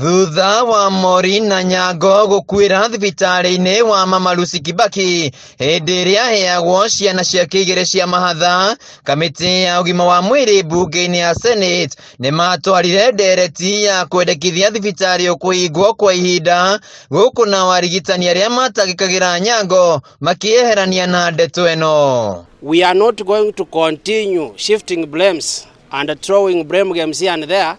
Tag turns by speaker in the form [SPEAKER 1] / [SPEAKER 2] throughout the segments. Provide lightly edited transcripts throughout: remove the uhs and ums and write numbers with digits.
[SPEAKER 1] Thutha wa Mori na Nyango gũkuĩra thibitarĩ-inĩ wa Mama Lucy Kibaki hĩndĩ ĩrĩa aheagwo ciana ciake igĩrĩ cia mahatha, kamĩtĩ ya ũgima wa mwĩrĩ mbunge-inĩ ya Senate nĩ matwarire ndereti ya kwendekithia thibitarĩ ũkũhingwo kwa ihinda gũkũ nao arigitani arĩa matangĩkagĩra Nyango makĩeherania na ndeto ĩno.
[SPEAKER 2] We are not going to continue shifting blames and throwing blame games here and there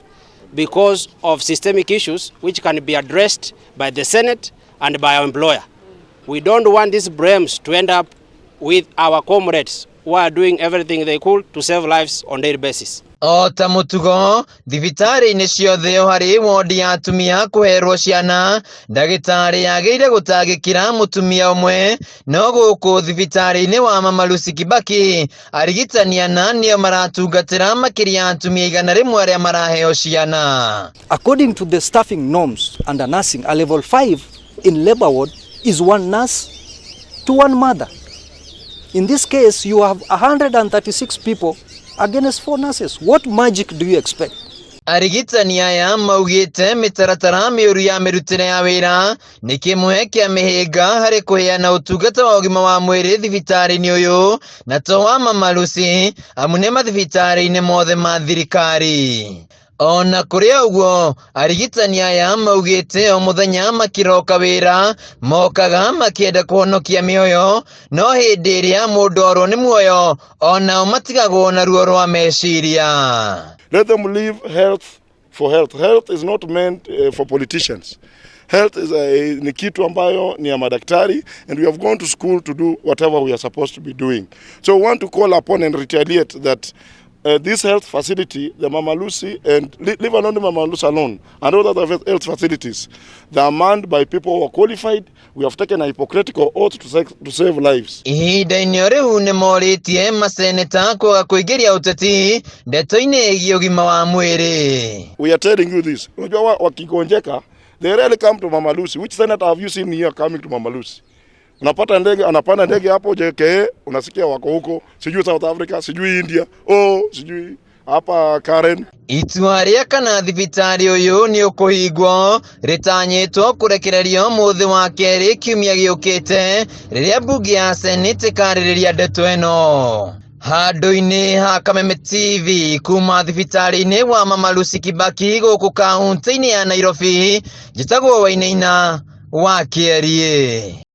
[SPEAKER 2] because of systemic issues which can be addressed by the Senate and by our employer. We don't want these blames to end up with our comrades who are doing everything they could to save lives on daily basis.
[SPEAKER 1] O ta mũtugo thibitarĩ-inĩ ciothe o harĩ wondi ya atumia kũherwo ciana, ndagĩtarĩ yagĩrĩire gũtangĩkĩra mũtumia ũmwe, no gũkũ thibitarĩ-inĩ wa Mama Lucy Kibaki arigitani ana nĩo maratungatĩra makĩria ya atumia 100 arĩa maraheo ciana.
[SPEAKER 3] According to the staffing norms under nursing, a level 5 in labor ward is one nurse to one mother. In this case, you have 136 people against four nurses. What magic do you expect?
[SPEAKER 1] Arigitani aya maugĩte mĩtaratara mĩũru ya mĩrutĩre ya wĩra nĩ kĩmwe kĩa mĩhĩnga harĩ kũheana ũtungata wa ũgima wa mwĩrĩ thibitarĩ-inĩ ũyũ na to wa Mama Lucy amu nĩ mathibitarĩ-inĩ mothe ma thirikari. Ona kũrĩ ũguo arigitani aya maugĩte o mũthenya makĩroka wĩra mokaga makĩenda kũhonokia mĩoyo no hĩndĩ ĩrĩa mũndũ orwo nĩ muoyo onao matigagwo na ruo rwa meciria.
[SPEAKER 4] Let them leave health for health. Health is not meant for politicians. Health is ni kitu ambayo ni ya madaktari and we have gone to school to do whatever we are supposed to be doing. So we want to call upon and retaliate that this health facility, the Mama Lucy, and leave alone the Mama Lucy alone, and all other health facilities, they are manned by people who are qualified. We have taken a Hippocratic oath to save lives.
[SPEAKER 1] Ihinda-inĩ o rĩu nĩ morĩtie maseneta kwaga kũingĩria ũteti ndeto-inĩ ĩgiĩ ũgima wa mwĩrĩ.
[SPEAKER 4] We are telling you this. Unajua wakigonjeka, they rarely come to Mama Lucy. Which senator have you seen here coming to Mama Lucy? Unapata ndege, anapanda ndege hapo JKA, unasikia wako huko, sijui South Africa, sijui India, oh, sijui hapa Karen.
[SPEAKER 1] Itua rĩa kana thibitarĩ ũyũ nĩ ũkũhingwo rĩtanyĩtwo kũrekererio mũthĩ wa kerĩ kiumia gĩũkĩte rĩrĩa mbunge ya Senate ĩkarĩrĩria ndeto ĩno. Handũ-inĩ ha Kameme TV kuma thibitarĩ-inĩ wa Mama Lucy Kibaki gũkũ kaunti-inĩ ya Nairobi, njĩtagwo Wainaina wa Kĩeriĩ.